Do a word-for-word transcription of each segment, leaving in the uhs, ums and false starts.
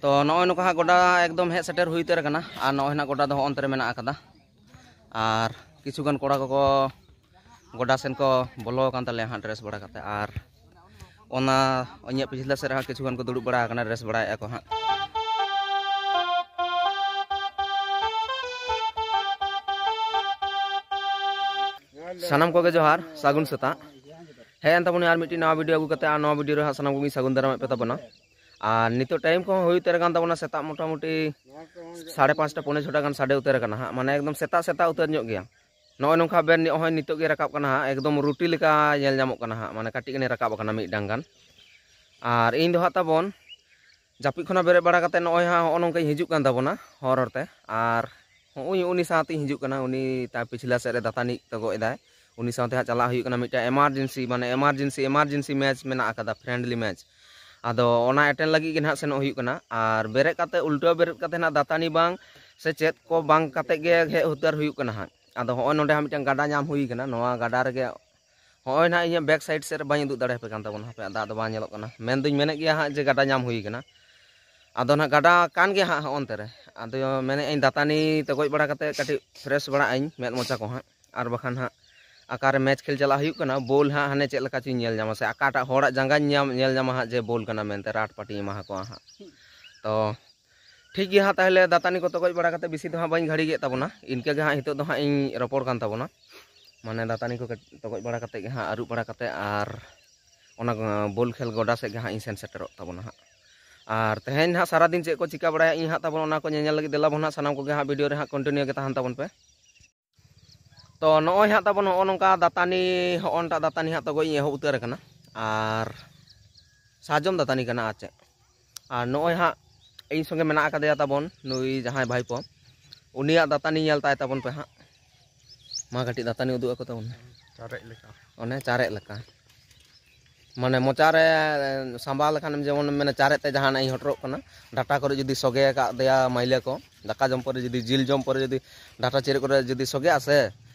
ᱛᱚ ᱱᱚᱜᱼᱚᱭ ᱱᱚᱝᱠᱟ ᱦᱟᱸᱜ ᱜᱚᱰᱟ ᱮᱠᱫᱚᱢ ᱦᱮᱡ ᱥᱮᱴᱮᱨ ᱦᱩᱭ ᱩᱛᱟᱹᱨ ᱟᱠᱟᱱᱟ᱾ ᱟᱨ ᱱᱚᱜᱼᱚᱭ ᱱᱟᱜ ᱜᱚᱰᱟ ᱫᱚ ᱦᱚᱸᱜᱼᱚ ᱱᱚᱱᱛᱮ ᱨᱮ ᱢᱮᱱᱟᱜ ᱟᱠᱟᱫᱟ᱾ ᱟᱨ ᱠᱤᱪᱷᱩ ᱜᱟᱱ ᱠᱚᱲᱟ ᱠᱚᱠᱚ ᱜᱚᱰᱟ ᱥᱮᱱ ᱠᱚ ᱵᱚᱞᱚ ᱟᱠᱟᱱ ᱛᱟᱞᱮᱭᱟ ᱦᱟᱸᱜ ᱰᱨᱮᱥ ᱵᱟᱲᱟ ᱠᱟᱛᱮ᱾ ᱟᱨ ᱚᱱᱟ ᱤᱧᱟᱹᱜ ᱯᱤᱪᱷᱞᱟᱹ ᱥᱮᱫ ᱨᱮᱦᱚᱸ ᱠᱤᱪᱷᱩ ᱜᱟᱱ ᱠᱚ ᱫᱩᱲᱩᱵ ᱵᱟᱲᱟ ᱟᱠᱟᱱᱟ, ᱰᱨᱮᱥ ᱵᱟᱲᱟᱭᱮᱫᱼᱟ ᱠᱚ ᱦᱟᱸᱜ᱾ ᱥᱟᱱᱟᱢ ᱠᱚᱜᱮ ᱡᱚᱦᱟᱨ, ᱥᱟᱹᱜᱩᱱ ᱥᱮᱛᱟᱜ᱾ ᱦᱮᱡ ᱮᱱ ᱛᱟᱵᱚᱱᱟ ᱟᱨ ᱢᱤᱫᱴᱤᱡ ᱱᱟᱣᱟ ᱵᱷᱤᱰᱤᱭᱳ ᱟᱹᱜᱩ ᱠᱟᱛᱮ᱾ ᱟᱨ ᱱᱚᱣᱟ ᱵᱷᱤᱰᱤᱭᱳ ᱨᱮ ᱦᱟᱸᱜ ᱥᱟᱱᱟᱢ ᱠᱚᱜᱮᱧ ᱥᱟᱹᱜᱩᱱ ᱫᱟᱨᱟᱢᱮᱫ ᱯᱮ ᱛᱟᱵᱚᱱᱟ᱾ ᱟᱨ ᱱᱤᱛᱚᱜ ᱴᱟᱭᱤᱢ ᱠᱚᱦᱚᱸ ᱦᱩᱭ ᱩᱛᱟᱹᱨ ᱟᱠᱟᱱ ᱛᱟᱵᱚᱱᱟ, ᱥᱮᱛᱟᱜ ᱢᱚᱴᱟᱢᱩᱴᱤ ᱥᱟᱲᱮ ᱯᱟᱸᱪᱴᱟ, ᱯᱚᱱᱮ ᱪᱷᱚᱴᱟ ᱜᱟᱱ ᱥᱟᱰᱮ ᱩᱛᱟᱹᱨ ᱟᱠᱟᱱᱟ ᱦᱟᱸᱜ, ᱢᱟᱱᱮ ᱮᱠᱫᱚᱢ ᱥᱮᱛᱟᱜ ᱥᱮᱛᱟᱜ ᱩᱛᱟᱹᱨ ᱧᱚᱜ ᱜᱮᱭᱟ᱾ ᱱᱚᱜᱼᱚᱭ ᱱᱚᱝᱠᱟ ᱵᱮᱱ ᱱᱚᱜᱼᱚᱭ ᱱᱤᱛᱚᱜ ᱜᱮ ᱨᱟᱠᱟᱵ ᱠᱟᱱᱟ ᱦᱟᱸᱜ, ᱮᱠᱫᱚᱢ ᱨᱩᱴᱤ ᱞᱮᱠᱟ ᱧᱮᱞ ᱧᱟᱢᱚᱜ ᱠᱟᱱᱟ ᱦᱟᱸᱜ, ᱢᱟᱱᱮ ᱠᱟᱹᱴᱤᱡ ᱜᱟᱱᱮ ᱨᱟᱠᱟᱵ ᱟᱠᱟᱱᱟ ᱢᱤᱫ ᱰᱟᱝ ᱜᱟᱱ᱾ ᱟᱨ ᱤᱧ ᱫᱚ ᱦᱟᱸᱜ ᱛᱟᱵᱚᱱ ᱡᱟᱹᱯᱤᱫ ᱠᱷᱚᱱᱟᱜ ᱵᱮᱨᱮᱫ ᱵᱟᱲᱟ ᱠᱟᱛᱮ ᱱᱚᱜᱼᱚᱭ ᱦᱟᱸᱜ ᱦᱚᱸᱜᱼᱚ ᱱᱚᱝᱠᱟᱧ ᱦᱤᱡᱩᱜ ᱠᱟᱱ ᱛᱟᱵᱚᱱᱟ ᱦᱚᱨ ᱦᱚᱨᱛᱮ᱾ ᱟᱨ ᱦᱚᱸᱜᱼᱚᱭ ᱩᱱᱤ ᱥᱟᱶᱛᱮᱧ ᱦᱤᱡᱩᱜ ᱠᱟᱱᱟ, ᱩᱱᱤ ᱛᱟᱨ ᱯᱤᱪᱷᱞᱟ ᱥᱮᱫ ᱨᱮ ᱫᱟᱛᱟᱱᱤ ᱛᱚᱜᱚᱡ ᱮᱫᱟᱭ᱾ ᱩᱱᱤ ᱥᱟᱶᱛᱮ ᱦᱟᱸᱜ ᱪᱟᱞᱟᱜ ᱦᱩᱭᱩᱜ ᱠᱟᱱᱟ ᱢᱤᱫᱴᱟᱝ ᱮᱢᱟᱨᱡᱮᱱᱥᱤ, ᱢᱟᱱᱮ ᱮᱢᱟᱨᱡᱮᱱᱥᱤ, ᱮᱢᱟᱨᱡᱮᱱᱥᱤ ᱢᱮᱪ ᱢᱮᱱᱟᱜ ᱟᱠᱟᱫᱟ, ᱯᱷᱨᱮᱱᱰᱞᱤ ᱢᱮᱪ᱾ ᱟᱫᱚ ᱚᱱᱟ ᱮᱴᱮᱱᱰ ᱞᱟᱹᱜᱤᱫ ᱜᱮ ᱱᱟᱦᱟᱜ ᱥᱮᱱᱚᱜ ᱦᱩᱭᱩᱜ ᱠᱟᱱᱟ᱾ ᱟᱨ ᱵᱮᱨᱮᱫ ᱠᱟᱛᱮ, ᱩᱞᱴᱟᱹᱣ ᱵᱮᱨᱮᱫ ᱠᱟᱛᱮ ᱱᱟᱦᱟᱜ ᱫᱟᱛᱟᱱᱤ ᱵᱟᱝ ᱥᱮ ᱪᱮᱫ ᱠᱚ ᱵᱟᱝ ᱠᱟᱛᱮ ᱜᱮ ᱦᱮᱡ ᱩᱛᱟᱹᱨ ᱦᱩᱭᱩᱜ ᱠᱟᱱᱟ ᱦᱟᱸᱜ᱾ ᱟᱫᱚ ᱦᱚᱸᱜᱼᱚᱭ ᱱᱚᱰᱮ ᱦᱟᱸᱜ ᱢᱤᱫᱴᱟᱝ ᱜᱟᱰᱟ ᱧᱟᱢ ᱦᱩᱭ ᱠᱟᱱᱟ, ᱱᱚᱣᱟ ᱜᱟᱰᱟ ᱨᱮᱜᱮ ᱦᱚᱸᱜᱼᱚᱭ ᱱᱟᱦᱟᱜ ᱤᱧᱟᱹᱜ ᱵᱮᱠ ᱥᱟᱭᱤᱰ ᱥᱮᱫ ᱨᱮ ᱵᱟᱹᱧ ᱩᱫᱩᱜ ᱫᱟᱲᱮᱭᱟᱯᱮ ᱠᱟᱱ ᱛᱟᱵᱚᱱᱟ, ᱦᱟᱯᱮ ᱫᱟᱜ ᱫᱚ ᱵᱟᱝ ᱧᱮᱞᱚᱜ ᱠᱟᱱᱟ᱾ ᱢᱮᱱᱫᱩᱧ ᱢᱮᱱᱮᱫ ᱜᱮᱭᱟ ᱦᱟᱸᱜ ᱡᱮ ᱜᱟᱰᱟ ᱧᱟᱢ ᱦᱩᱭ ᱠᱟᱱᱟ᱾ ᱟᱫᱚ ᱱᱟᱦᱟᱜ ᱜᱟᱰᱟ ᱠᱟᱱ ᱜᱮᱭᱟ ᱦᱟᱸᱜ ᱦᱚᱸᱜᱼᱚ ᱱᱚᱱᱛᱮ ᱨᱮ᱾ ᱟᱫᱚ ᱢᱮᱱᱮᱫ ᱟᱹᱧ ᱫᱟᱛᱟᱱᱤ ᱛᱚᱜᱚᱡ ᱵᱟᱲᱟ ᱠᱟᱛᱮ ᱠᱟᱹᱴᱤᱡ ᱯᱷᱨᱮᱥ ᱵᱟᱲᱟᱜ ᱟᱹᱧ ᱢᱮᱫ ᱢᱚᱪᱟ ᱠᱚ ᱦᱟᱸᱜ, ᱟᱨ ᱵᱟᱠᱷᱟᱱ ᱦᱟᱸᱜ ᱚᱠᱟᱨᱮ ᱢᱮᱪ ᱠᱷᱮᱞ ᱪᱟᱞᱟᱜ ᱦᱩᱭᱩᱜ ᱠᱟᱱᱟ, ᱵᱚᱞ ᱦᱟᱸᱜ ᱦᱟᱱᱮ ᱪᱮᱫ ᱞᱮᱠᱟ ᱪᱚᱧ ᱧᱮᱞ ᱧᱟᱢᱟ ᱥᱮ ᱚᱠᱟᱴᱟᱜ ᱦᱚᱲᱟᱜ ᱡᱟᱸᱜᱟᱧ ᱧᱟᱢ, ᱧᱮᱞ ᱧᱟᱢᱟ ᱦᱟᱸᱜ ᱡᱮ ᱵᱚᱞ ᱠᱟᱱᱟ ᱢᱮᱱᱛᱮ, ᱨᱟᱴ ᱯᱟᱹᱴᱤᱧ ᱮᱢᱟ ᱠᱚᱣᱟ ᱦᱟᱸᱜ᱾ ᱛᱚ ᱴᱷᱤᱠ ᱜᱮᱭᱟ ᱦᱟᱸᱜ, ᱛᱟᱦᱚᱞᱮ ᱫᱟᱛᱟᱱᱤ ᱠᱚ ᱛᱚᱜᱚᱡ ᱵᱟᱲᱟ ᱠᱟᱛᱮ ᱵᱮᱥᱤ ᱫᱚ ᱦᱟᱸᱜ ᱵᱟᱹᱧ ᱜᱷᱟᱹᱲᱤ ᱠᱮᱫ ᱛᱟᱵᱚᱱᱟ, ᱤᱱᱠᱟᱹ ᱜᱮ ᱦᱟᱸᱜ ᱱᱤᱛᱚᱜ ᱫᱚ ᱦᱟᱸᱜ ᱤᱧ ᱨᱚᱯᱚᱲ ᱠᱟᱱ ᱛᱟᱵᱚᱱᱟ᱾ ᱢᱟᱱᱮ ᱫᱟᱛᱟᱱᱤ ᱠᱚ ᱠᱟᱹᱴ-, ᱛᱚᱜᱚᱡ ᱵᱟᱲᱟ ᱠᱟᱛᱮ ᱜᱮ ᱦᱟᱸᱜ, ᱟᱹᱨᱩᱵ ᱵᱟᱲᱟ ᱠᱟᱛᱮ, ᱟᱨ ᱚᱱᱟ ᱵᱚᱞ ᱠᱷᱮᱞ ᱜᱚᱰᱟ ᱥᱮᱫ ᱜᱮ ᱦᱟᱸᱜ ᱤᱧ ᱥᱮᱱ ᱥᱮᱴᱮᱨᱚᱜ ᱛᱟᱵᱚᱱᱟ ᱦᱟᱸᱜ᱾ ᱟᱨ ᱛᱮᱦᱮᱧ ᱦᱟᱸᱜ ᱥᱟᱨᱟᱫᱤᱱ ᱪᱮᱫ ᱠᱚ ᱪᱤᱠᱟ ᱵᱟᱲᱟᱭᱟ ᱤᱧ ᱦᱟᱸᱜ ᱛᱟᱵᱚᱱ, ᱚᱱᱟ ᱠᱚ ᱧᱮᱧᱮᱞ ᱞᱟᱹᱜᱤᱫ ᱫᱮᱞᱟ ᱵᱚᱱ ᱦᱟᱸᱜ ᱥᱟᱱᱟᱢ ᱠᱚᱜᱮ ᱦᱟᱸᱜ ᱵᱷᱤᱰᱤᱭᱳ ᱨᱮ ᱦᱟᱸᱜ ᱠᱚᱱᱴᱤᱱᱤᱭᱩ ᱜᱮ ᱛᱟᱦᱮᱱ ᱛᱟᱵᱚᱱ ᱯᱮ᱾ ᱛᱚ ᱱᱚᱜᱼᱚᱭ ᱦᱟᱸᱜ ᱛᱟᱵᱚᱱ ᱱᱚᱜᱼᱚ ᱱᱚᱝᱠᱟ ᱫᱟᱹᱛᱟᱹᱱᱤ, ᱦᱚᱸᱜᱼᱚ ᱱᱚᱝᱠᱟ ᱫᱟᱹᱛᱟᱹᱱᱤ ᱦᱟᱸᱜ ᱛᱚᱜᱚᱡ ᱤᱧ ᱮᱦᱚᱵ ᱩᱛᱟᱹᱨ ᱟᱠᱟᱱᱟ᱾ ᱟᱨ ᱥᱟᱨᱡᱚᱢ ᱫᱟᱹᱛᱟᱹᱱᱤ ᱠᱟᱱᱟ ᱟᱨ ᱪᱮᱫ᱾ ᱟᱨ ᱱᱚᱜᱼᱚᱭ ᱦᱟᱸᱜ ᱤᱧ ᱥᱚᱸᱜᱮ ᱢᱮᱱᱟᱜ ᱟᱠᱟᱫᱮᱭᱟ ᱛᱟᱵᱚᱱ ᱱᱩᱭ ᱡᱟᱦᱟᱸᱭ ᱵᱷᱟᱭᱯᱚ, ᱩᱱᱤᱭᱟᱜ ᱫᱟᱹᱛᱟᱹᱱᱤ ᱧᱮᱞ ᱛᱟᱭ ᱛᱟᱵᱚᱱ ᱯᱮ ᱦᱟᱸᱜ᱾ ᱢᱟ ᱠᱟᱹᱴᱤᱡ ᱫᱟᱹᱛᱟᱹᱱᱤ ᱩᱫᱩᱜ ᱟᱠᱚ ᱛᱟᱵᱚᱱ ᱢᱮ᱾ ᱪᱟᱨᱮᱡ ᱞᱮᱠᱟ᱾ ᱚᱱᱮ ᱪᱟᱨᱮᱡ ᱞᱮᱠᱟ᱾ ᱢᱟᱱᱮ ᱢᱚᱪᱟ ᱨᱮ ᱥᱟᱸᱵᱟᱣ ᱞᱮᱠᱷᱟᱱᱮᱢ ᱡᱮᱢᱚᱱ ᱢᱮᱱᱟ ᱪᱟᱨᱮᱡ ᱛᱮ ᱡᱟᱦᱟᱱᱟᱜ ᱤᱧ ᱦᱚᱴᱚᱨᱚᱜ ᱠᱟᱱᱟ᱾ ᱰᱟᱴᱟ ᱠᱚᱨᱮ ᱡᱩᱫᱤ ᱥᱚᱜᱮ ᱟᱠᱟᱫ ᱫᱮᱭᱟ ᱢᱟᱹᱭᱞᱟᱹ ᱠᱚ, ᱫᱟᱠᱟ ᱡᱚᱢ ᱯᱚᱨᱮ ᱡᱩᱫᱤ, ᱡᱤᱞ ᱡᱚᱢ ᱯᱚᱨᱮ ᱡᱩᱫᱤ ᱰᱟᱴᱟ ᱪᱮᱨᱮᱡ ᱠᱚᱨᱮ ᱡᱩᱫᱤ ᱥᱚᱜᱮᱜᱼᱟ ᱥᱮ,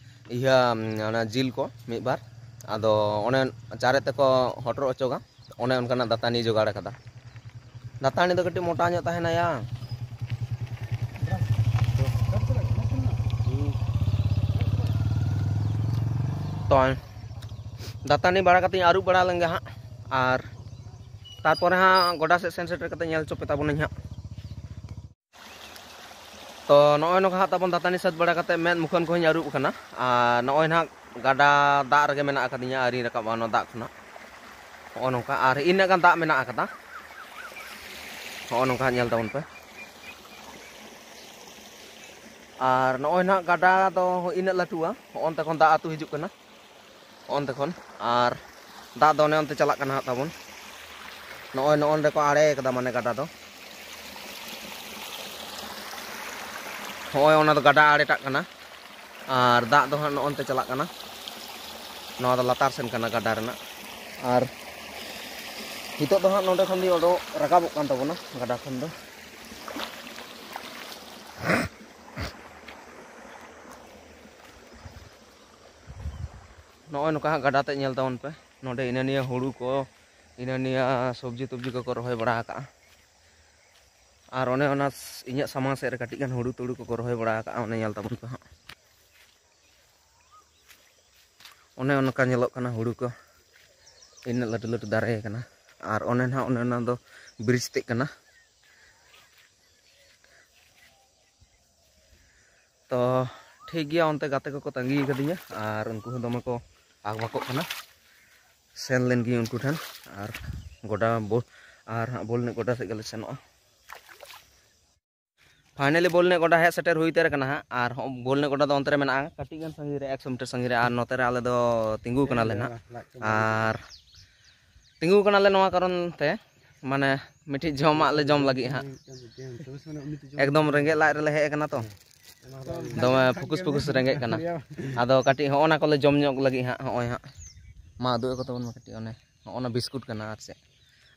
ᱤᱭᱟᱹ, ᱚᱱᱟ ᱡᱤᱞ ᱠᱚ ᱢᱤᱫ ᱵᱟᱨ, ᱟᱫᱚ ᱚᱱᱮ ᱪᱟᱨᱮᱡ ᱛᱮᱠᱚ ᱦᱚᱴᱚᱨ ᱚᱪᱚᱜᱟ᱾ ᱚᱱᱮ ᱚᱱᱠᱟᱱᱟᱜ ᱫᱟᱹᱛᱟᱹᱱᱤ ᱡᱚᱜᱟᱲ ᱟᱠᱟᱫᱟ᱾ ᱫᱟᱹᱛᱟᱹᱱᱤ ᱫᱚ ᱠᱟᱹᱴᱤᱡ ᱢᱚᱴᱟ ᱧᱚᱜ ᱛᱟᱦᱮᱱᱟᱭᱟ᱾ ᱛᱚ ᱫᱟᱹᱛᱟᱹᱱᱤ ᱵᱟᱲᱟ ᱠᱟᱛᱮᱧ ᱟᱹᱨᱩᱵ ᱵᱟᱲᱟ ᱞᱮᱱ ᱜᱮ ᱦᱟᱸᱜ, ᱟᱨ ᱛᱟᱨᱯᱚᱨᱮ ᱦᱟᱸᱜ ᱜᱚᱰᱟ ᱥᱮᱫ ᱥᱮᱱ ᱥᱮᱴᱮᱨ ᱠᱟᱛᱮ ᱧᱮᱞ ᱦᱚᱪᱚ ᱯᱮ ᱛᱟᱵᱚᱱᱟᱹᱧ ᱦᱟᱸᱜ᱾ ᱛᱚ ᱱᱚᱜᱼᱚᱭ ᱱᱚᱝᱠᱟ ᱦᱟᱸᱜ ᱛᱟᱵᱚᱱ ᱫᱟᱹᱛᱟᱹᱱᱤ ᱥᱟᱹᱛ ᱵᱟᱲᱟ ᱠᱟᱛᱮ ᱢᱮᱫ ᱢᱩᱠᱷᱟᱹᱱ ᱠᱚᱦᱚᱧ ᱟᱹᱨᱩᱵ ᱟᱠᱟᱱᱟ᱾ ᱟᱨ ᱱᱚᱜᱼᱚᱭ ᱱᱟᱦᱟᱜ ᱜᱟᱰᱟ ᱫᱟᱜ ᱨᱮᱜᱮ ᱢᱮᱱᱟᱜ ᱟᱠᱟᱫᱤᱧᱟ, ᱟᱹᱣᱨᱤᱧ ᱨᱟᱠᱟᱵᱼᱟ ᱱᱚᱣᱟ ᱫᱟᱜ ᱠᱷᱚᱱᱟᱜ᱾ ᱱᱚᱜᱼᱚ ᱱᱚᱝᱠᱟ, ᱟᱨ ᱤᱱᱟᱹᱜ ᱜᱟᱱ ᱫᱟᱜ ᱢᱮᱱᱟᱜ ᱟᱠᱟᱫᱟ᱾ ᱱᱚᱜᱼᱚ ᱱᱚᱝᱠᱟ ᱧᱮᱞ ᱛᱟᱵᱚᱱ ᱯᱮ᱾ ᱟᱨ ᱱᱚᱜᱼᱚᱭ ᱱᱟᱦᱟᱜ ᱜᱟᱰᱟ ᱫᱚ ᱤᱱᱟᱹᱜ ᱞᱟᱹᱴᱩᱣᱟ, ᱦᱚᱸᱜᱼᱚᱱᱛᱮ ᱠᱷᱚᱱ ᱫᱟᱜ ᱟᱹᱛᱩ ᱦᱤᱡᱩᱜ ᱠᱟᱱᱟ᱾ ᱚᱱᱛᱮ ᱠᱷᱚᱱ᱾ ᱟᱨ ᱫᱟᱜ ᱫᱚ ᱚᱱᱮ ᱚᱱᱛᱮ ᱪᱟᱞᱟᱜ ᱠᱟᱱᱟ ᱦᱟᱸᱜ ᱛᱟᱵᱚᱱ᱾ ᱱᱚᱜᱼᱚᱭ ᱱᱚᱜᱼᱚ ᱱᱚᱸᱰᱮ ᱠᱚ ᱟᱲᱮ ᱠᱟᱫᱟ, ᱢᱟᱱᱮ ᱜᱟᱰᱟ ᱫᱚ᱾ ᱦᱚᱸᱜᱼᱚᱭ ᱚᱱᱟ ᱫᱚ ᱜᱟᱰᱟ ᱟᱲᱮᱴᱟᱜ ᱠᱟᱱᱟ᱾ ᱟᱨ ᱫᱟᱜ ᱫᱚ ᱦᱟᱸᱜ ᱱᱚᱜᱼᱚ ᱱᱚᱱᱛᱮ ᱪᱟᱞᱟᱜ ᱠᱟᱱᱟ᱾ ᱱᱚᱣᱟ ᱫᱚ ᱞᱟᱛᱟᱨ ᱥᱮᱱ ᱠᱟᱱᱟ ᱜᱟᱰᱟ ᱨᱮᱱᱟᱜ᱾ ᱟᱨ ᱱᱤᱛᱚᱜ ᱫᱚ ᱦᱟᱸᱜ ᱱᱚᱸᱰᱮ ᱠᱷᱚᱱ ᱜᱮ ᱚᱰᱚᱠ ᱨᱟᱠᱟᱵᱚᱜ ᱠᱟᱱ ᱛᱟᱵᱚᱱᱟ ᱜᱟᱰᱟ ᱠᱷᱚᱱ ᱫᱚ᱾ ᱱᱚᱜᱼᱚᱭ ᱱᱚᱝᱠᱟ ᱦᱟᱸᱜ ᱜᱟᱰᱟ ᱛᱮ ᱧᱮᱞ ᱛᱟᱵᱚᱱ ᱯᱮ᱾ ᱱᱚᱸᱰᱮ ᱦᱤᱱᱟᱹ ᱱᱤᱭᱟᱹ ᱦᱩᱲᱩ ᱠᱚ, ᱦᱤᱱᱟᱹ ᱱᱤᱭᱟᱹ ᱥᱚᱵᱽᱡᱤ ᱛᱚᱵᱽᱡᱤ ᱠᱚᱠᱚ ᱨᱚᱦᱚᱭ ᱵᱟᱲᱟ ᱟᱠᱟᱜᱼᱟ᱾ ᱟᱨ ᱚᱱᱮ ᱚᱱᱟ ᱤᱧᱟᱹᱜ ᱥᱟᱢᱟᱝ ᱥᱮᱫ ᱨᱮ ᱠᱟᱹᱴᱤᱡ ᱜᱟᱱ ᱦᱩᱲᱩ ᱛᱩᱲᱩ ᱠᱚᱠᱚ ᱨᱚᱦᱚᱭ ᱵᱟᱲᱟ ᱟᱠᱟᱜᱼᱟ, ᱚᱱᱮ ᱧᱮᱞ ᱛᱟᱵᱚᱱ ᱯᱮ ᱦᱟᱸᱜ᱾ ᱚᱱᱮ ᱚᱱᱠᱟ ᱧᱮᱞᱚᱜ ᱠᱟᱱᱟ ᱦᱩᱲᱩ ᱠᱚ, ᱤᱱᱟᱹᱜ ᱞᱟᱹᱴᱩ ᱞᱟᱹᱴᱩ ᱫᱟᱨᱮ ᱠᱟᱱᱟ᱾ ᱟᱨ ᱚᱱᱮ ᱱᱟᱦᱟᱜ ᱚᱱᱮ ᱚᱱᱟ ᱫᱚ ᱵᱨᱤᱡᱽ ᱛᱮᱫ ᱠᱟᱱᱟ᱾ ᱛᱚ ᱴᱷᱤᱠ ᱜᱮᱭᱟ, ᱚᱱᱛᱮ ᱜᱟᱛᱮ ᱠᱚᱠᱚ ᱛᱟᱺᱜᱤ ᱠᱟᱫᱤᱧᱟ ᱟᱨ ᱩᱱᱠᱩ ᱦᱚᱸ ᱫᱚᱢᱮ ᱠᱚ ᱟᱠᱵᱟᱠᱚᱜ ᱠᱟᱱᱟ᱾ ᱥᱮᱱ ᱞᱮᱱ ᱜᱤᱧ ᱩᱱᱠᱩ ᱴᱷᱮᱱ ᱟᱨ ᱜᱚᱰᱟ ᱵᱚ-, ᱟᱨ ᱦᱟᱸᱜ ᱵᱚᱞ ᱮᱱᱮᱡ ᱜᱚᱰᱟ ᱥᱮᱫ ᱜᱮᱞᱮ ᱥᱮᱱᱚᱜᱼᱟ᱾ ᱯᱷᱟᱭᱱᱟᱞᱤ ᱵᱚᱞ ᱮᱱᱮᱡ ᱜᱚᱰᱟ ᱦᱮᱡ ᱥᱮᱴᱮᱨ ᱦᱩᱭ ᱩᱛᱟᱹᱨ ᱟᱠᱟᱱᱟ ᱦᱟᱸᱜ᱾ ᱟᱨ ᱦᱚᱸ ᱵᱚᱞ ᱮᱱᱮᱡ ᱜᱚᱰᱟ ᱫᱚ ᱚᱱᱛᱮ ᱨᱮ ᱢᱮᱱᱟᱜᱼᱟ, ᱠᱟᱹᱴᱤᱡ ᱜᱟᱱ ᱥᱟᱺᱜᱤᱧ ᱨᱮ, ᱮᱠᱥᱚ ᱢᱤᱴᱟᱨ ᱥᱟᱺᱜᱤᱧ ᱨᱮ᱾ ᱟᱨ ᱱᱚᱛᱮ ᱨᱮ ᱟᱞᱮ ᱫᱚ ᱛᱤᱸᱜᱩ ᱠᱟᱱᱟᱞᱮ ᱱᱟᱦᱟᱜ᱾ ᱟᱨ ᱛᱤᱸᱜᱩ ᱠᱟᱱᱟᱞᱮ ᱱᱚᱣᱟ ᱠᱟᱨᱚᱱ ᱛᱮ, ᱢᱟᱱᱮ ᱢᱤᱫᱴᱤᱡ ᱡᱚᱢᱟᱜ ᱞᱮ ᱡᱚᱢ ᱞᱟᱹᱜᱤᱫ ᱦᱟᱸᱜ᱾ ᱮᱠᱫᱚᱢ ᱨᱮᱸᱜᱮᱡ ᱞᱟᱡ ᱨᱮᱞᱮ ᱦᱮᱡ ᱟᱠᱟᱱᱟ ᱛᱚ, ᱫᱚᱢᱮ ᱯᱷᱩᱠᱩᱥ ᱯᱷᱩᱠᱩᱥ ᱨᱮᱸᱜᱮᱡ ᱠᱟᱱᱟ᱾ ᱟᱫᱚ ᱠᱟᱹᱴᱤᱡ ᱦᱚᱸᱜᱼᱚ ᱱᱟ ᱠᱚᱞᱮ ᱡᱚᱢ ᱧᱚᱜ ᱞᱟᱹᱜᱤᱫ ᱦᱟᱸᱜ᱾ ᱦᱚᱸᱜᱼᱚᱭ ᱦᱟᱸᱜ ᱢᱟ ᱩᱫᱩᱜ ᱟᱠᱚ ᱛᱟᱵᱚᱱ ᱢᱟ ᱠᱟᱹᱴᱤᱡ, ᱚᱱᱮ ᱦᱚᱸᱜᱼᱚ ᱱᱟ ᱵᱤᱥᱠᱩᱴ ᱠᱟᱱᱟ ᱟᱨ ᱪᱮᱫ᱾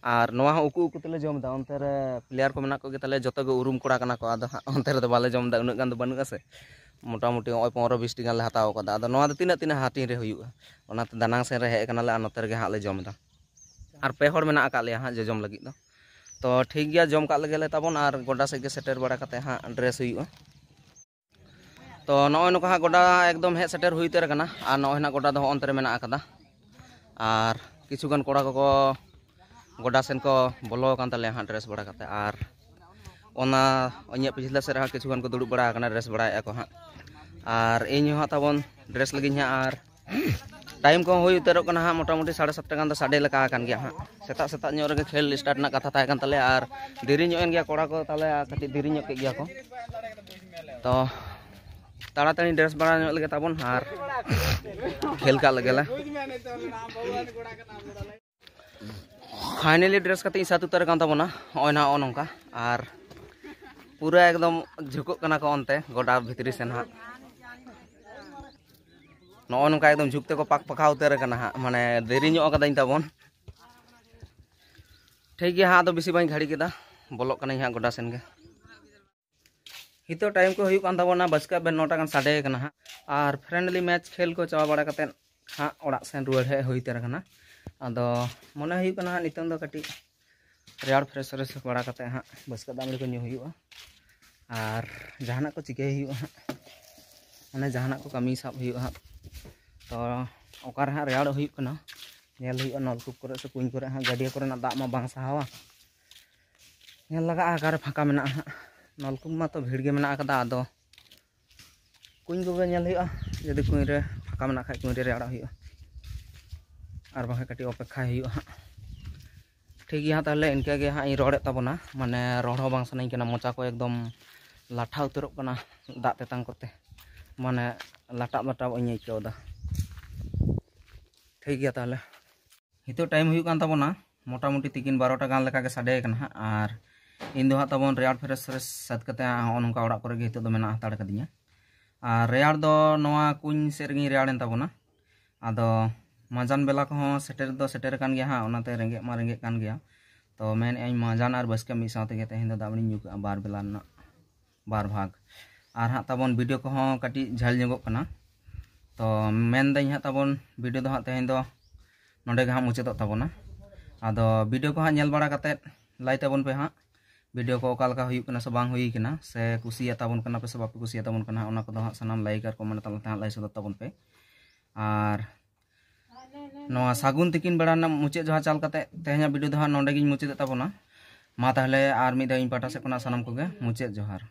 ᱟᱨ ᱱᱚᱣᱟ ᱦᱚᱸ ᱩᱠᱩ ᱩᱠᱩ ᱛᱮᱞᱮ ᱡᱚᱢ ᱮᱫᱟ᱾ ᱚᱱᱛᱮ ᱨᱮ ᱯᱞᱮᱭᱟᱨ ᱠᱚ ᱢᱮᱱᱟᱜ ᱠᱚᱜᱮ ᱛᱟᱞᱮᱭᱟ, ᱡᱚᱛᱚ ᱜᱮ ᱩᱨᱩᱢ ᱠᱚᱲᱟ ᱠᱟᱱᱟ ᱠᱚ᱾ ᱟᱫᱚ ᱦᱟᱸᱜ ᱚᱱᱛᱮ ᱨᱮᱫᱚ ᱵᱟᱞᱮ ᱡᱚᱢ ᱮᱫᱟ, ᱩᱱᱟᱹᱜ ᱜᱟᱱ ᱫᱚ ᱵᱟᱹᱱᱩᱜᱼᱟ ᱥᱮ᱾ ᱢᱚᱴᱟᱢᱩᱴᱤ ᱱᱚᱜᱼᱚᱭ ᱯᱚᱱᱨᱚ ᱵᱤᱥ ᱴᱤ ᱜᱟᱱ ᱞᱮ ᱦᱟᱛᱟᱣ ᱠᱟᱫᱟ᱾ ᱟᱫᱚ ᱱᱚᱣᱟ ᱫᱚ ᱛᱤᱱᱟᱹᱜ ᱛᱤᱱᱟᱹᱜ ᱦᱟᱹᱴᱤᱧ ᱨᱮ ᱦᱩᱭᱩᱜᱼᱟ, ᱚᱱᱟᱛᱮ ᱫᱟᱱᱟᱝ ᱥᱮᱱ ᱨᱮ ᱦᱮᱡ ᱠᱟᱱᱟᱞᱮ ᱟᱨ ᱱᱚᱛᱮ ᱨᱮᱜᱮ ᱦᱟᱸᱜ ᱞᱮ ᱡᱚᱢ ᱮᱫᱟ᱾ ᱟᱨ ᱯᱮ ᱦᱚᱲ ᱢᱮᱱᱟᱜ ᱟᱠᱟᱫ ᱞᱮᱭᱟ ᱦᱟᱸᱜ ᱡᱚᱡᱚᱢ ᱞᱟᱹᱜᱤᱫ ᱫᱚ᱾ ᱛᱚ ᱴᱷᱤᱠ ᱜᱮᱭᱟ, ᱡᱚᱢ ᱠᱟᱜ ᱞᱮᱜᱮ ᱞᱮ ᱛᱟᱵᱚᱱ, ᱟᱨ ᱜᱚᱰᱟ ᱥᱮᱫ ᱜᱮ ᱥᱮᱴᱮᱨ ᱵᱟᱲᱟ ᱠᱟᱛᱮ ᱦᱟᱸᱜ ᱰᱨᱮᱥ ᱦᱩᱭᱩᱜᱼᱟ᱾ ᱛᱚ ᱱᱚᱜᱼᱚᱭ ᱱᱚᱝᱠᱟ ᱦᱟᱸᱜ ᱜᱚᱰᱟ ᱮᱠᱫᱚᱢ ᱦᱮᱡ ᱥᱮᱴᱮᱨ ᱦᱩᱭ ᱩᱛᱟᱹᱨ ᱟᱠᱟᱱᱟ, ᱟᱨ ᱱᱚᱜᱼᱚᱭ ᱱᱟᱜ ᱜᱚᱰᱟ ᱫᱚ ᱦᱚᱸᱜᱼᱚ ᱱᱚᱱᱛᱮ ᱨᱮ ᱢᱮᱱᱟᱜ ᱟᱠᱟᱫᱟ᱾ ᱟᱨ ᱠᱤᱪᱷᱩ ᱜᱟᱱ ᱠᱚᱲᱟ ᱠᱚᱠᱚ ᱜᱚᱰᱟ ᱥᱮᱱ ᱠᱚ ᱵᱚᱞᱚ ᱟᱠᱟᱱ ᱛᱟᱞᱮᱭᱟ ᱦᱟᱸᱜ ᱰᱨᱮᱥ ᱵᱟᱲᱟ ᱠᱟᱛᱮ, ᱟᱨ ᱚᱱᱟ ᱤᱧᱟᱹᱜ ᱯᱤᱪᱷᱞᱟᱹ ᱥᱮᱫ ᱨᱮᱦᱚᱸ ᱠᱤᱪᱷᱩ ᱜᱟᱱ ᱠᱚ ᱫᱩᱲᱩᱵ ᱵᱟᱲᱟ ᱟᱠᱟᱱᱟ, ᱰᱨᱮᱥ ᱵᱟᱲᱟᱭᱮᱫᱼᱟ ᱠᱚ ᱦᱟᱸᱜ᱾ ᱟᱨ ᱤᱧ ᱦᱚᱸ ᱦᱟᱸᱜ ᱛᱟᱵᱚᱱ ᱰᱨᱮᱥ ᱞᱟᱹᱜᱤᱫ ᱦᱟᱸᱜ, ᱟᱨ ᱴᱟᱭᱤᱢ ᱠᱚᱦᱚᱸ ᱦᱩᱭ ᱩᱛᱟᱹᱨᱚᱜ ᱠᱟᱱᱟ ᱦᱟᱸᱜ, ᱢᱚᱴᱟᱢᱩᱴᱤ ᱥᱟᱲᱮ ᱥᱟᱛᱴᱟ ᱜᱟᱱ ᱫᱚ ᱥᱟᱰᱮ ᱞᱮᱠᱟ ᱟᱠᱟᱱ ᱜᱮᱭᱟ ᱦᱟᱸᱜ᱾ ᱥᱮᱛᱟᱜ ᱥᱮᱛᱟᱜ ᱧᱚᱜ ᱨᱮᱜᱮ ᱠᱷᱮᱞ ᱥᱴᱟᱨᱴ ᱨᱮᱱᱟᱜ ᱠᱟᱛᱷᱟ ᱛᱟᱦᱮᱸ ᱠᱟᱱ ᱛᱟᱞᱮᱭᱟ, ᱟᱨ ᱫᱮᱨᱤ ᱧᱚᱜ ᱮᱱ ᱜᱮᱭᱟ ᱠᱚᱲᱟ ᱠᱚ ᱛᱟᱞᱮ, ᱟᱨ ᱠᱟᱹᱴᱤᱡ ᱫᱮᱨᱤ ᱧᱚᱜ ᱠᱮᱫ ᱜᱮᱭᱟ ᱠᱚ᱾ ᱛᱚ ᱛᱟᱲᱟᱛᱟᱲᱤ ᱰᱨᱮᱥ ᱵᱟᱲᱟ ᱧᱚᱜ ᱞᱮᱜᱮ ᱛᱟᱵᱚᱱ ᱟᱨ ᱠᱷᱮᱞ ᱠᱟᱜ ᱞᱮᱜᱮ ᱞᱮ᱾ ᱯᱷᱟᱭᱱᱟᱞᱤ ᱰᱨᱮᱥ ᱠᱟᱛᱮ ᱤᱧ ᱥᱟᱹᱛ ᱩᱛᱟᱹᱨ ᱟᱠᱟᱱ ᱛᱟᱵᱚᱱᱟ, ᱱᱚᱜᱼᱚᱭ ᱱᱟᱦᱟᱜ ᱱᱚᱜᱼᱚ ᱱᱚᱝᱠᱟ᱾ ᱟᱨ ᱯᱩᱨᱟᱹ ᱮᱠᱫᱚᱢ ᱡᱷᱩᱠᱚᱜ ᱠᱟᱱᱟ ᱠᱚ ᱚᱱᱛᱮ ᱜᱚᱰᱟ ᱵᱷᱤᱛᱨᱤ ᱥᱮᱱ ᱦᱟᱸᱜ᱾ ᱱᱚᱜᱼᱚ ᱱᱚᱝᱠᱟ ᱮᱠᱫᱚᱢ ᱡᱷᱩᱠ ᱛᱮᱠᱚ ᱯᱟᱠ ᱯᱟᱠᱟᱣ ᱩᱛᱟᱹᱨ ᱟᱠᱟᱱᱟ ᱦᱟᱸᱜ, ᱢᱟᱱᱮ ᱫᱮᱨᱤ ᱧᱚᱜ ᱟᱠᱟᱫᱟᱹᱧ ᱛᱟᱵᱚᱱ᱾ ᱴᱷᱤᱠ ᱜᱮᱭᱟ ᱦᱟᱸᱜ, ᱟᱫᱚ ᱵᱮᱥᱤ ᱵᱟᱹᱧ ᱜᱷᱟᱹᱲᱤ ᱠᱮᱫᱟ, ᱵᱚᱞᱚᱜ ᱠᱟᱹᱱᱟᱹᱧ ᱦᱟᱸᱜ ᱜᱚᱰᱟ ᱥᱮᱱ ᱜᱮ᱾ ᱱᱤᱛᱚᱜ ᱴᱟᱭᱤᱢ ᱠᱚ ᱦᱩᱭᱩᱜ ᱠᱟᱱ ᱛᱟᱵᱚᱱᱟ ᱵᱟᱥᱠᱮ ᱟᱵᱮᱱ ᱱᱚᱴᱟ ᱜᱟᱱ ᱥᱟᱰᱮ ᱟᱠᱟᱱᱟ ᱦᱟᱸᱜ᱾ ᱟᱨ ᱯᱷᱨᱮᱱᱰᱞᱤ ᱢᱮᱪ ᱠᱷᱮᱞ ᱠᱚ ᱪᱟᱵᱟ ᱵᱟᱲᱟ ᱠᱟᱛᱮᱫ ᱦᱟᱸᱜ ᱚᱲᱟᱜ ᱥᱮᱱ ᱨᱩᱣᱟᱹᱲ ᱦᱮᱡ ᱦᱩᱭ ᱩᱛᱟᱹᱨ ᱟᱠᱟᱱᱟ᱾ ᱟᱫᱚ ᱢᱚᱱᱮ ᱦᱩᱭᱩᱜ ᱠᱟᱱᱟ ᱦᱟᱸᱜ ᱱᱤᱛᱚᱝ ᱫᱚ ᱠᱟᱹᱴᱤᱡ ᱨᱮᱭᱟᱲ ᱯᱷᱨᱮᱥ ᱯᱷᱨᱮᱥ ᱵᱟᱲᱟ ᱠᱟᱛᱮᱫ ᱦᱟᱸᱜ ᱵᱟᱥᱠᱮ ᱫᱟᱜ ᱢᱟᱹᱲᱤ ᱠᱚ ᱧᱩ ᱦᱩᱭᱩᱜᱼᱟ᱾ ᱟᱨ ᱡᱟᱦᱟᱱᱟᱜ ᱠᱚ ᱪᱤᱠᱟᱹᱭ ᱦᱩᱭᱩᱜᱼᱟ ᱦᱟᱸᱜ, ᱢᱟᱱᱮ ᱡᱟᱦᱟᱱᱟᱜ ᱠᱚ ᱠᱟᱹᱢᱤ ᱥᱟᱵ ᱦᱩᱭᱩᱜᱼᱟ ᱦᱟᱸᱜ᱾ ᱛᱚ ᱚᱠᱟᱨᱮ ᱦᱟᱸᱜ ᱨᱮᱭᱟᱲ ᱦᱩᱭᱩᱜ ᱠᱟᱱᱟ, ᱧᱮᱞ ᱦᱩᱭᱩᱜᱼᱟ ᱱᱚᱞᱠᱩᱯ ᱠᱚᱨᱮ ᱥᱮ ᱠᱩᱧ ᱠᱚᱨᱮ ᱦᱟᱸᱜ, ᱜᱟᱹᱰᱭᱟᱹ ᱠᱚᱨᱮᱱᱟᱜ ᱫᱟᱜ ᱢᱟ ᱵᱟᱝ ᱥᱟᱦᱟᱣᱟ᱾ ᱧᱮᱞ ᱞᱟᱜᱟᱜᱼᱟ ᱚᱠᱟᱨᱮ ᱯᱷᱟᱸᱠᱟ ᱢᱮᱱᱟᱜᱼᱟ ᱦᱟᱸᱜ᱾ ᱱᱚᱞᱠᱩᱯ ᱢᱟ ᱛᱚ ᱵᱷᱤᱲ ᱜᱮ ᱢᱮᱱᱟᱜ ᱟᱠᱟᱫᱟ, ᱟᱫᱚ ᱠᱩᱧ ᱠᱚᱜᱮ ᱧᱮᱞ ᱦᱩᱭᱩᱜᱼᱟ, ᱡᱩᱫᱤ ᱠᱩᱧ ᱨᱮ ᱯᱷᱟᱸᱠᱟ ᱢᱮᱱᱟᱜ ᱠᱷᱟᱡ ᱠᱩᱧ ᱨᱮ ᱨᱮᱭᱟᱲᱚᱜ ᱦᱩᱭᱩᱜᱼᱟ, ᱟᱨ ᱵᱟᱝᱠᱷᱟᱱ ᱠᱟᱹᱴᱤᱡ ᱚᱯᱮᱠᱠᱷᱟᱭ ᱦᱩᱭᱩᱜᱼᱟ ᱦᱟᱸᱜ᱾ ᱴᱷᱤᱠ ᱜᱮᱭᱟ ᱦᱟᱸᱜ, ᱛᱟᱦᱚᱞᱮ ᱤᱱᱠᱟᱹ ᱜᱮ ᱦᱟᱸᱜ ᱤᱧ ᱨᱚᱲᱮᱫ ᱛᱟᱵᱚᱱᱟ, ᱢᱟᱱᱮ ᱨᱚᱲ ᱦᱚᱸ ᱵᱟᱝ ᱥᱟᱱᱟᱧ ᱠᱟᱱᱟ, ᱢᱚᱪᱟ ᱠᱚ ᱮᱠᱫᱚᱢ ᱞᱟᱴᱷᱟ ᱩᱛᱟᱹᱨᱚᱜ ᱠᱟᱱᱟ ᱫᱟᱜ ᱛᱮᱛᱟᱝ ᱠᱚᱛᱮ, ᱢᱟᱱᱮ ᱞᱟᱴᱟᱵ ᱞᱟᱴᱟᱵ ᱤᱧ ᱟᱹᱭᱠᱟᱹᱣ ᱮᱫᱟ᱾ ᱴᱷᱤᱠ ᱜᱮᱭᱟ ᱛᱟᱦᱚᱞᱮ᱾ ᱱᱤᱛᱚᱜ ᱴᱟᱭᱤᱢ ᱦᱩᱭᱩᱜ ᱠᱟᱱ ᱛᱟᱵᱚᱱᱟ ᱢᱚᱴᱟᱢᱩᱴᱤ ᱛᱤᱠᱤᱱ ᱵᱟᱨᱚᱴᱟ ᱜᱟᱱ ᱞᱮᱠᱟ ᱜᱮ ᱥᱟᱰᱮ ᱠᱟᱱᱟ ᱦᱟᱸᱜ, ᱟᱨ ᱤᱧ ᱫᱚ ᱦᱟᱸᱜ ᱛᱟᱵᱚᱱ ᱨᱮᱭᱟᱲ ᱯᱷᱨᱮᱥ ᱯᱷᱨᱮᱥ ᱥᱟᱹᱛ ᱠᱟᱛᱮ ᱦᱟᱸᱜ ᱦᱚᱸᱜᱼᱚ ᱱᱚᱝᱠᱟ ᱚᱲᱟᱜ ᱠᱚᱨᱮ ᱜᱮ ᱱᱤᱛᱚᱜ ᱫᱚ ᱢᱮᱱᱟᱜ ᱦᱟᱛᱟᱲ ᱠᱟᱫᱤᱧᱟ᱾ ᱟᱨ ᱨᱮᱭᱟᱲ ᱫᱚ ᱱᱚᱣᱟ ᱠᱩᱧ ᱥᱮᱫ ᱨᱮᱜᱤᱧ ᱨᱮᱭᱟᱲᱮᱱ ᱛᱟᱵᱚᱱᱟ᱾ ᱟᱫᱚ ᱢᱟᱸᱡᱟᱱ ᱵᱮᱞᱟ ᱠᱚᱦᱚᱸ ᱥᱮᱴᱮᱨ ᱫᱚ ᱥᱮᱴᱮᱨ ᱟᱠᱟᱱ ᱜᱮᱭᱟ ᱦᱟᱸᱜ, ᱚᱱᱟᱛᱮ ᱨᱮᱸᱜᱮᱡ ᱢᱟ ᱨᱮᱸᱜᱮᱡ ᱠᱟᱱ ᱜᱮᱭᱟ᱾ ᱛᱚ ᱢᱮᱱᱮᱫ ᱟᱹᱧ ᱢᱟᱸᱡᱟᱱ ᱟᱨ ᱵᱟᱥᱠᱮ ᱢᱤᱫ ᱥᱟᱶ ᱛᱮᱜᱮ ᱛᱮᱦᱮᱧ ᱫᱚ ᱫᱟᱜ ᱢᱟᱹᱲᱤᱧ ᱧᱩ ᱠᱟᱜᱼᱟ ᱵᱟᱨ ᱵᱮᱞᱟ ᱨᱮᱱᱟᱜ ᱵᱟᱨ ᱵᱷᱟᱜᱽ᱾ ᱟᱨ ᱦᱟᱸᱜ ᱛᱟᱵᱚᱱ ᱵᱷᱤᱰᱤᱭᱳ ᱠᱚᱦᱚᱸ ᱠᱟᱹᱴᱤᱡ ᱡᱷᱟᱹᱞ ᱧᱚᱜᱚᱜ ᱠᱟᱱᱟ᱾ ᱛᱚ ᱢᱮᱱᱫᱟᱹᱧ ᱦᱟᱸᱜ ᱛᱟᱵᱚᱱ ᱵᱷᱤᱰᱤᱭᱳ ᱫᱚ ᱦᱟᱸᱜ ᱛᱮᱦᱮᱧ ᱫᱚ ᱱᱚᱸᱰᱮ ᱜᱮ ᱦᱟᱸᱜ ᱢᱩᱪᱟᱹᱫᱚᱜ ᱛᱟᱵᱚᱱᱟ᱾ ᱟᱫᱚ ᱵᱷᱤᱰᱤᱭᱳ ᱠᱚ ᱦᱟᱸᱜ ᱧᱮᱞ ᱵᱟᱲᱟ ᱠᱟᱛᱮᱫ ᱞᱟᱹᱭ ᱛᱟᱵᱚᱱ ᱯᱮ ᱦᱟᱸᱜ, ᱵᱷᱤᱰᱤᱭᱳ ᱠᱚ ᱚᱠᱟ ᱞᱮᱠᱟ ᱦᱩᱭᱩᱜ ᱠᱟᱱᱟ ᱥᱮ ᱵᱟᱝ ᱦᱩᱭ ᱠᱟᱱᱟ, ᱥᱮ ᱠᱩᱥᱤᱭᱟᱛᱟ ᱵᱚᱱ ᱠᱟᱱᱟ ᱯᱮ ᱥᱮ ᱵᱟᱯᱮ ᱠᱩᱥᱤᱭᱟᱛᱟ ᱵᱚᱱ ᱠᱟᱱᱟ, ᱚᱱᱟ ᱠᱚᱫᱚ ᱦᱟᱸᱜ ᱥᱟᱱᱟᱢ ᱞᱟᱭᱤᱠ ᱟᱨ ᱠᱚᱢᱮᱱᱴ ᱛᱟᱞᱟᱛᱮ ᱦᱟᱸᱜ ᱞᱟᱹᱭ ᱥᱚᱫᱚᱨ ᱛᱟᱵᱚᱱ ᱯᱮ᱾ ᱟᱨ ᱱᱚᱣᱟ ᱥᱟᱹᱜᱩᱱ ᱛᱤᱠᱤᱱ ᱵᱮᱲᱟ ᱨᱮᱱᱟᱜ ᱢᱩᱪᱟᱹᱫ ᱡᱚᱦᱟᱨ ᱪᱟᱞ ᱠᱟᱛᱮ ᱛᱮᱦᱮᱧᱟᱜ ᱵᱷᱤᱰᱤᱭᱳ ᱫᱚ ᱦᱟᱸᱜ ᱱᱚᱸᱰᱮ ᱜᱤᱧ ᱢᱩᱪᱟᱹᱫᱮᱫ ᱛᱟᱵᱚᱱᱟ᱾ ᱢᱟ ᱛᱟᱦᱚᱞᱮ ᱟᱨ ᱢᱤᱫ ᱫᱷᱟᱣ ᱤᱧ ᱯᱟᱦᱴᱟ ᱥᱮᱫ ᱠᱷᱚᱱᱟᱜ ᱥᱟᱱᱟᱢ ᱠᱚᱜᱮ ᱢᱩᱪᱟᱹᱫ ᱡᱚᱦᱟᱨ᱾